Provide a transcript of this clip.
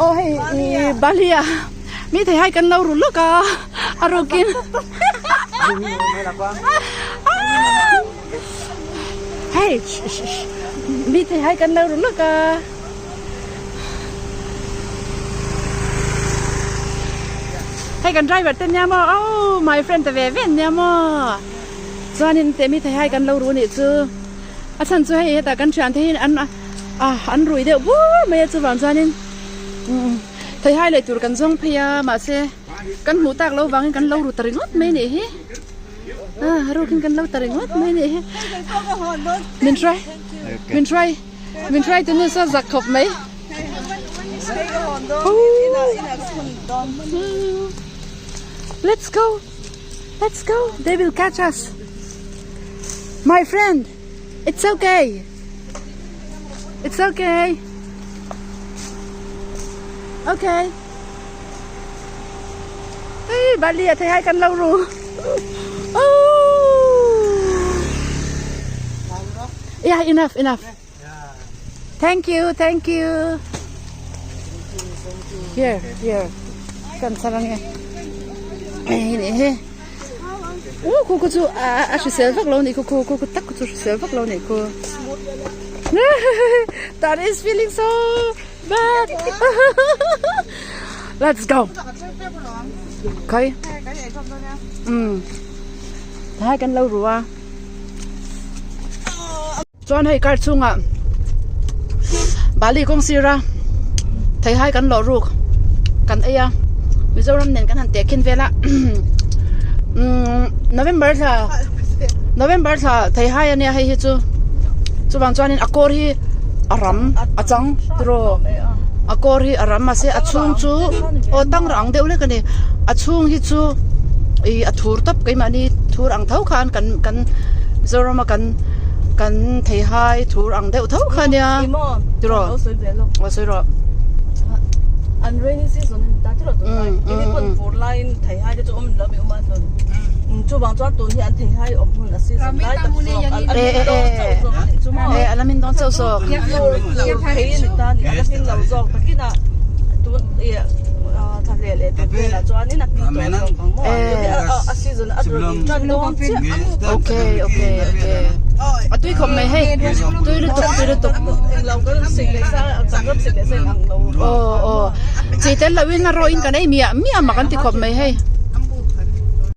Aw hei i Balia mi thei hai kan lo ru lawk a a rukin hei mi thei hai kan lo ru lawk a. Hei kan driver te nia maw oh my friend te ve ve an nia maw chuanin teh mi thei hai kan lo ru nih chu a chhan chu hei hetah kan thian te hi an ah an rui deuh bur mai a chuvang chuanin umm thei hai leh tur kan zawng phei a mahse kan hmuh tak loh vangin kan lo ru ta ringawt mai nih hi ah rukin kan lo ta ringawt mai nih hi min hruai min hruai. Min hruai tu nu saw zak khawp mai. Let's go. Let's go. They will catch us. My friend, it's okay. It's okay. Okay. Hey, Bali a thei hai kan lo ru. Oh. Yeah, enough, enough. Thank you, thank you. Here, here. Kan sarang e. Hei ni he. U khu khu chu a hrisel vak lo ni khu khu khu khu tak khu chu hrisel vak lo ni khu. That is feeling so bad. Let's go. Kai. Um. Thai kan lo rua. Chuan hei car chhungah Bali kawng sira theihai kan lawh ruk kan ei a Mizoram nen kan han teh khin vel a umm November thla November thla theihai ania hei hi chu chuvang chuanin a kawr hi a ram a chang tiraw a kawr hi a ram mahse a chhung chu aw tang rang deuh hlek ani a chhung hi chu ih a thur tawp keimahni thur ang tho khan kan kan Mizoram a kan kan theihai thur ang deuh tho kha ania tiraw aw sawi rawh an rainy season a ni ta tiraw tunlai ini pawn fur laiin theihai te chu awm lo mi awm a hlun chuvang chuan tun hi an theihai awm hun a season lai tak zawk a la min dawn chauh zawk a nih chu maw e a la min dawn chauh zawk fur fur thei a ni ta a ni a la hmin lo zawk takinah tun ih thla leh leh tur velah chuanin a hming tawh zawk ang maw a season a rawn in tan dawn chiah okay okay okay a tui khawp mai hei tui lutuk tui lutuk aw aw chi tel loin a rawhin kan ei miah miah mak an ti khawp mai hei.